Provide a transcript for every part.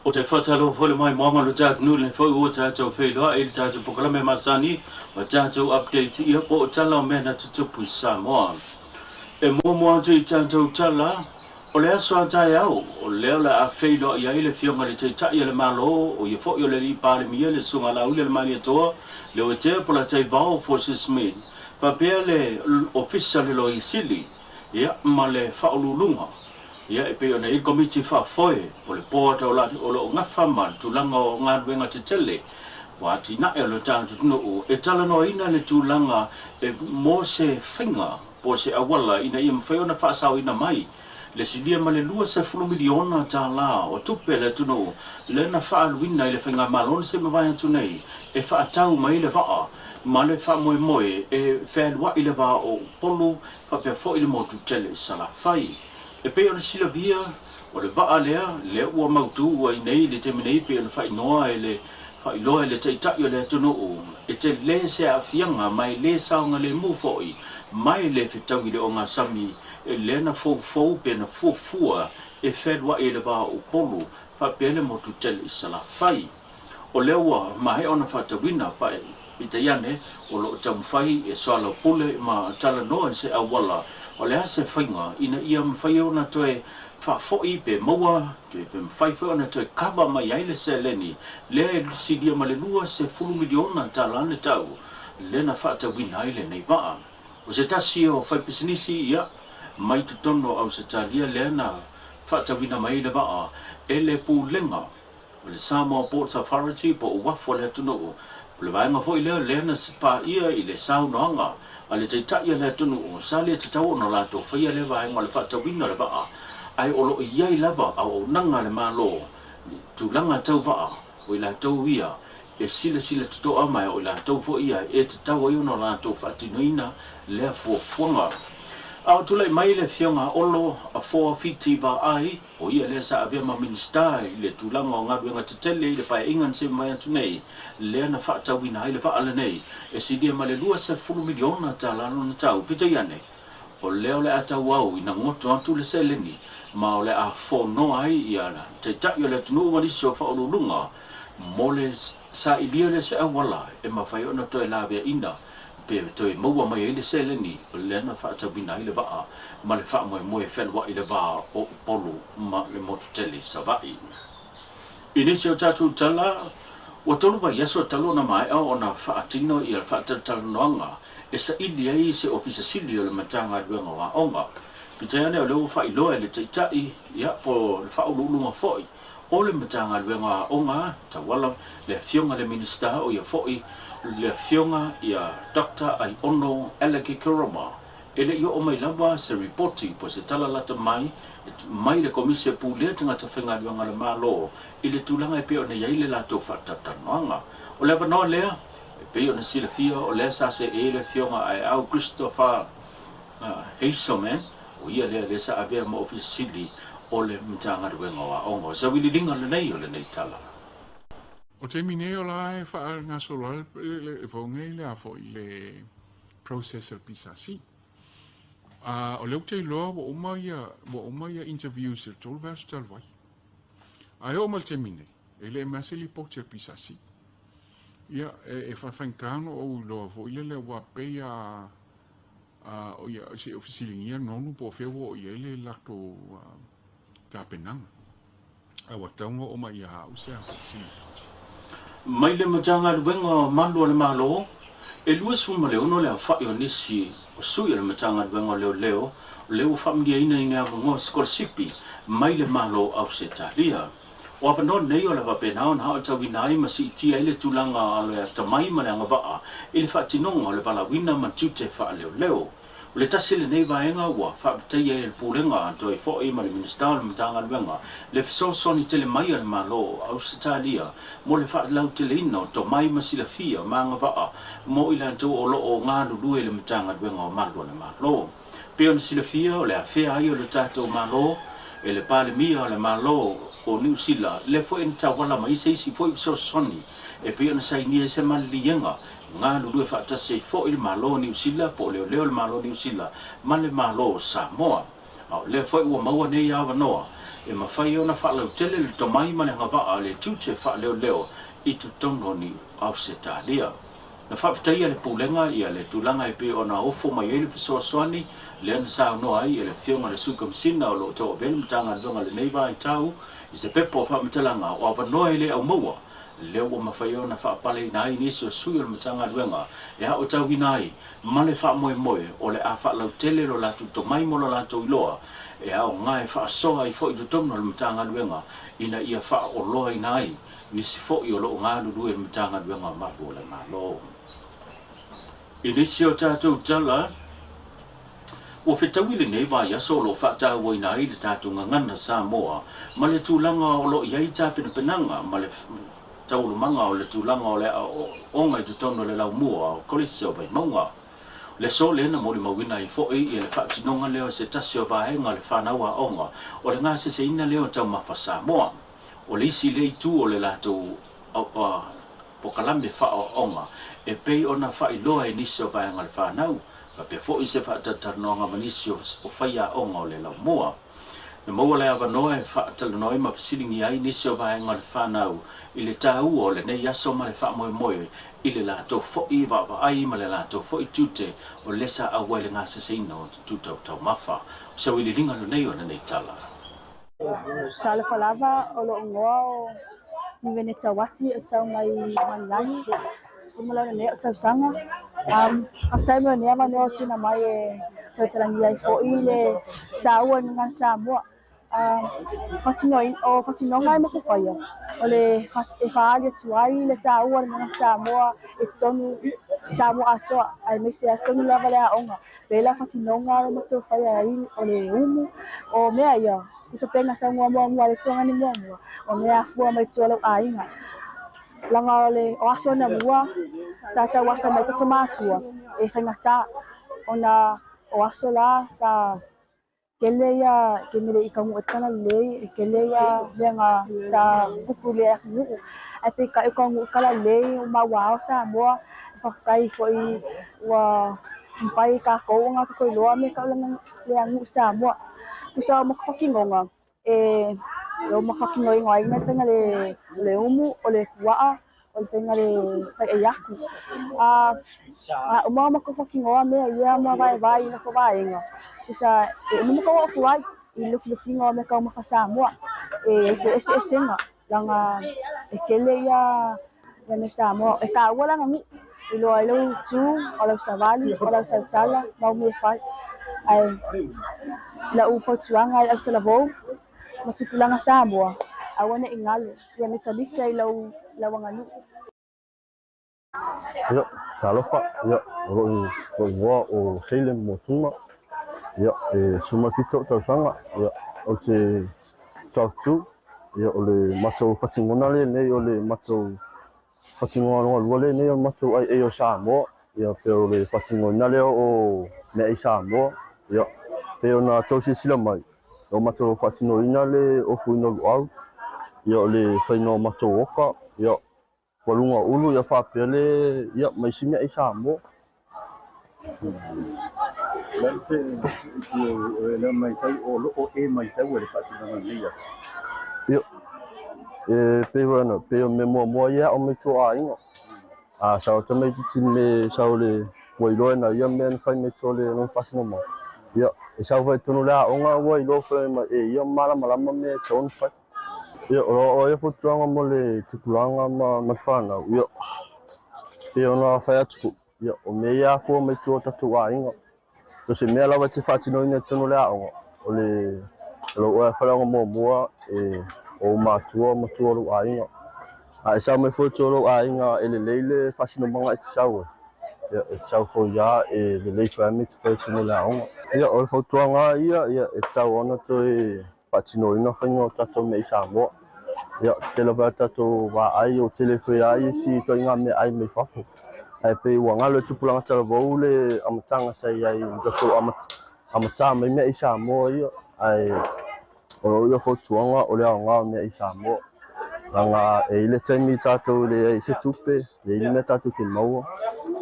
Ou te faatalofa foi le maimoaga o le tatou nuu foi ua tatou feiloai i le tatou polokalame masani ma tatou update ia po o tala o mea na tutupu i Samoa. E muamua atu i tatou tala, o le aso a taeao, o lea o le a feiloai ai le Afioga i le Taitai o le Malo, o ia foi o le Alii Palemia, le Susuga Laauli a le Malietoa, Leuatea Polataivao Fosi Smith, faapea le Ofisa o le Loia Sili, ia, ma le Faauluuluga. Ia, e pei ona i ai le Komiti Faafoe o le Board o lo o gafa ma le tulaga o galuega tetele ua atinae o le tatou atunuu e talanoaina le tulaga e mo se faiga po o se auala ina ia mafai ona faasaoina mai le silia ma le $20 miliona o tupe a le atunuu lea na faaaluina i le faigamalo na se i mavae atu nei e faatau mai le vaa ma le faamoemoe e fealuai le va o Upolu faapea foi le motu tele i Salafai. E pei ona silafia, o le vaa lea, lea ua mautu ua i nei i le taimi nei pei ona faaigoa e le faailoa e le Taitai o le atunuu, e tele se aafiaga ma e le saogalemu foi ma e le fetaui le ogasami lea na foufou pe na fuafua e fealuai ai le va o Upolu faapea le motu tele i Salafai. O lea ua maea ona faatauina peitai ane o lo o taumafai e soalaupule ma talanoa i se auala o le a se faiga ina ia mafai ona toe faafoi pe maua pe mafai foi ona toe kava mai ai le seleni lea e silia ma le $20 miliona le tau lea na faatauina ai lenei vaa. O se tasi o faipisinisi ia mai totonu o Ausetalia lea na faatauina mai ai le vaa e le Pulega o le Samoa Ports Authority po o uafu a le atunuu. O le vaega foi lea lea na paia i le saunoaga a le Taitai o le atunuu, sa le tatau ona latou faia lea vaega o le faatauina o le vaa, ae o lo o i ai lava auaunaga a le Malo i tulaga tau vaa, o i latou ia e silasila totoa ma o i latou foi ia e tatau ai ona latou faatinoina lea fuafuaga. A o tulai mai le Afioga a Olo Afoa Fiti Vaai, O ia lea sa avea ma Minisita i le tulaga o galuega tetele i le Paeaiga na se mavae atu nei, lea na faatauina ai le vaa lenei e silia ma le $20 miliona lona tau. Peitai ane, o lea o le a tauau ina goto atu le seleni ma o le a fonoa ai ia Taitai o le atunuu ma nisi o faauluuluga mo le sailia lea se auala e mafai ona toe laveaina pe toe maua mai ai le seleni lea na faatauina ai le vaa ma le faamoemoe e fealuai i le va o Upolu ma le motu tele i Savaii. I nisi o tatou tala, ua tolu vaiaso talu ona maea ona faatino ia faatalatalanoaga e saili ai se Ofisa Sili o le Matagaluega o Aoga. Peitai ane o lea ua faailoa e le Taitai, ia, po o le Faauluuluga foi o le Matagaluega o Aoga tauala le Afioga i le Minisita o ia foi le Afioga ia Doctor Aiono Alec Koroma e le i oo mai lava se ripoti po o se tala lata mai mai le Komisi e Pulea Tagata Faigaluega a le Malo i le tulaga e pei ona i ai le latou faatalatalanoaga. O le avanoa lea, e pei ona silafia o lea sa seei le Afioga Aeau Christopher Hazelman, o ia lea lea sa avea ma Ofisa Sili o le Matagaluega o Aoga. O sauiliiliga lenei o lenei tala. O taimi nei o la e faagasolo ai le fougei le a foi le process o le PSC. A o lea ou te iloa ua uma ia ua uma ia interviews i le 3 vaiaso talu ai. Ae oo mai le taimi nei, e le mea se lipoti a le PSC. Ia, e faafaigata ona ou iloa foi lele aua pei a o ia se i fesiligia Nonu po o fea ua oo i ai le latou tapenaga. Ae ua tatau ona oo mai ia au se lipoti. Mai le Matagaluega o Malu a le Malo, e 26 le aofai o nisi o sui o le Matagaluega o Leoleo o lea ua faamanuiaina i ni avanoa sikolasipi mai le Malo o Ausetalia. O avanoa nei o le a faapena ona aotauina ai ma siitia ai le tulaga o le atamai ma le agavaa i le faatinoga o le valaauina ma tiute faaleoleo. O le tasi lenei vaega ua faafetaia e le Pulega atoa ai foi ma le Minisita o le Matagaluega le fesoasoani tele mai a le Malo o Ausetalia mo le faalauteleina o tomai ma silafia ma agavaa mo i latou o lo o galulue i le Matagaluega o Malu a le Malo. Pei ona silafia, o le afea ai o le tatou Malo e le Palemia o le Malo o Niu Sila, lea foi na tauala mai se isi foi fesoasoani e pei ona sainia ai se maliliega galulue faatasi ai foi le Malo o Niu Sila po o leoleo o le Malo o Niu Sila ma le Malo o Samoa. A o lea foi ua maua nei avanoa e mafai ona faalautele le tomai ma le agavaa o le tiute faaleoleo i totonu o Niu Ausetalia. Na faafetaia le Pulega ia le tulaga e pei ona ofo mai ai le fesoasoani lea na saunoa ai le Afioga i le Sui Komisina o lo o tauavea le Matagaluega i lenei vaitau i se pepa o faamatalaga o avanoa e le aumaua lea ua mafai ona faapaleina ai nisi o sui o le Matagaluega e aotauina ai ma le faamoemoe o le a faalautele lo latou tomai mo lo latou iloa e aoga e faasoa ai foi i totonu o le Matagaluega ina ia faaoloaina ai nisi foi o lo o galulue i le Matagaluega o Malu o le Malo. I nisi o tatou tala, ua fetaui lenei vaiaso o lo o faatauaina ai le tatou gagana Samoa ma le tulaga o lo o i ai tapenapenaga ma le taualumaga o le tulaga o le aoaoga i totonu o le laumua o Kolisi o Vaimauga. O le aso lea na molimauina ai foi ia le faatinoga lea o se tasi o vaega o le fanau aoga o le gaseseina lea o taumafa Samoa. O le isi lea itu o le latou polokalame faaoaoga e pei ona faailoa e nisi o vaega o le fanau, faapea foi se faatalatalanoaga ma nisi o faiaoga o le laumua. Na maua le avanoa e faatalanoa ai ma fesiligia ai nisi o vaega o le fanau i le taua o lenei aso ma le faamoemoe i le latou foi vaavaai ma le latou foi tiute o lea sa auai i le gaseseina o tutau taumafa. O se auiliiliga lenei o lenei tala. Talofa lava, o lou igoa o Nivene Tauati e sau mai Manulagi, 10 ma lenei o tausaga. Faafetai mo lenei avanoa ua tuuina mai e tautalagia ai foi le taua i le gagana Samoa. O faatinoga e matou faia, o le e faaali atu ai le taua o le gagana Samoa i totonu Samoa atoa, aemaise ai totonu lava le aoga. Pei la faatinoga o matou faia ai o le umu, o mea ia, tusa pe na saunoa muamua le tuagani muamua, o mea afua mai tua lou aiga. Laga o le o aso anamua sa tauasa mai tatou matua e faigata ona o aso la sa tele ia ke mele i taunuu ai tala lelei, e tele ia mea na sa tupu i le atunuu. Ae peitai o taunuu i tala lelei ua maua Samoa. Faafetai foi ua mafai e tatou ona tatou iloa mea tau le aganuu Samoa. Tusa o matou faatinoga, e o matou faatinoina ai le faiga le umu, o le puaa, o le faiga le faiai atu. A uma o matou faatinoa mea ia ma vaevae i matou vaega, tusa e uma matou oo atu ai i lufilufiga o mea taumafa Samoa. E i ai foi eseesega leaga e tele ia mea Samoa. E taua le aganuu, iloa ai lau tu, o lau savali, o lau tautala ma au mea e fai. Ae lau fautuaga i le autalavou ma tupulaga Samoa, aua ne i galo ia mitamita i lau aganuu. Ia, talofa, ia, o lou igoa o Salem Motuma, ia, e 17 ou tausaga, ia, ou te 12, ia, o le matou fatigona lenei o le matou fatigona lona lua lenei o le matou aiai o Samoa, ia, pei o le fatigoina lea o meaai Samoa, ia, pei ona tou silasila mai, o matou faatinoina le ofuina o luau, ia, o le faiga o matou oka, ia, ua luga o ulu, ia faapea le, ia, ma isi meaai Samoa. Leai se itu e le matau o lo o e matau e le faatinoga o lenei aso. Ia, e pei foi ona, pei o mea muamua ia e aʻo mai tua o aiga. A sau le tamaitiiti me sau le ua iloa e na ia mea na fai mai tua le lona faasinomaga. Ia, e sau foi i totonu o le aoga ua iloa foi mai e ia malamalama mea e tatau ona fai. Ia, o lo o ia fautuaga mo le tupulaga ma le fanau, ia, pei ona fai atu foi, ia, o mea ia afua mai tua o tatou aiga. So se mea lava e te faatinoina i totonu o le aoga, o le o lou oe faleaoga muamua e o ou matua ma tua o lou aiga. A e sau mai foi tua o lou aiga e lelei le faasinomaga e te sau ai, ia, e te sau foi lava e lelei foi lava mea e te fai i totonu o le aoga. Ia, o le fautuaga lava ia, ia, e tatau ona toe faatinoina faiga o tatou mea i Samoa. Ia, tele foi a tatou vaai, o tele foi lava isi ituaiga meaai mai fafo. Ae pei ua galo i tupulaga talavou le amataga sa i ai i tatou amata mai mea i Samoa ia. Ae o lou ia fautuaga o le aoga o mea i Samoa. Leaga e i ai le taimi tatou e leai ai se tupe, leai ni mea tatou te maua,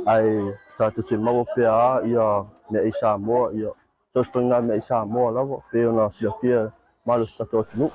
ae tatou te maua pea lava ia mea i Samoa, ia so o se ituaiga mea i Samoa lava, pei ona silafia. malo si tatou atunuu.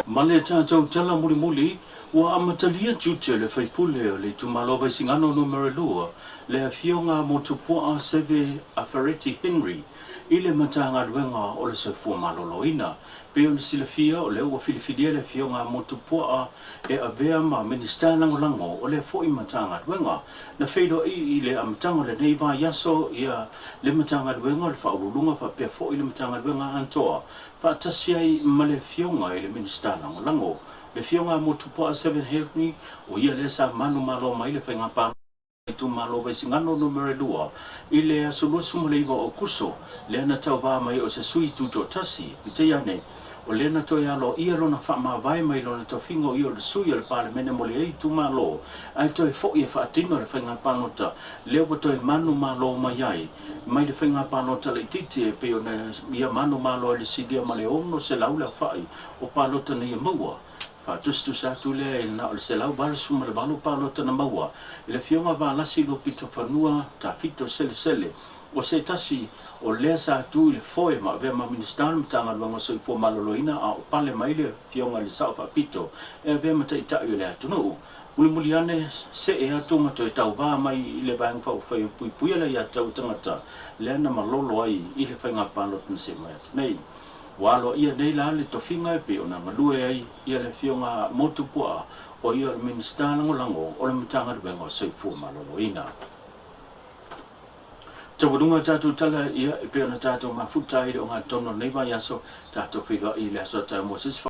Ma le tatou tala mulimuli, ua amatalia tiute o le faipule o le itumalo Vaisigano Numera 2, le Afioga a Motupuaa Seve Afereti Henry, i le Matagaluega o le Soifua Maloloina. Pei ona silafia, o lea ua filifilia le Afioga a Motupuaa e avea ma Minisita Lagolago o lea foi Matagaluega. Na feiloai i le amataga o lenei vaiaso ia le Matagaluega o le Faauluuluga faapea foi le Matagaluega Atoa faatasi ai ma le Afioga i le Minisita Lagolago, le Afioga a Motupuaa Seven Henry, o ia lea sa manumalo mai le faiga palota itumalo Vaisigano Numera 2 i le aso 29 o Aokuso, lea na tauva mai o se sui tutoatasi. Peitai ane, o lea na toe aloaia lona faamavae mai lona tofiga o ia o le sui o le Palemene mo lea itumalo, ae toe foi e faatino le faiga palota lea ua toe manumalo mai ai mai le faiga palota laitiiti e pei ona ia manumalo ai le silia ma le 600 le aofai o palota na ia maua. Faatusatusa atu lea i le na o le 188 palota na maua e le Afioga Valasi Luapitofanua Tafito Selesele, o se tasi o lea sa tu i le foe ma avea ma Minisita o le Matagaluega o Soifua Maloloina a o pale mai le Afioga i le Sao Faapito e avea ma Taitai o le atunuu. Mulimuli ane, see atu ma toe tauvā mai i le Vaega Faaupufai o Puipuia le Aiatatau a Tagata lea na malolo ai i le faiga palota na see mai atu nei. Ua aloaia nei la le tofiga e pei ona galue ai ia le Afioga Motupuaa o ia o le Minisita Lagolago o le Matagaluega o Soifua Maloloina. Taualuga tatou tala ia e pei ona tatou mafuta ai i le ogatotonu o lenei vaiaso, tatou feiloai i le aso a taeao mo se isi.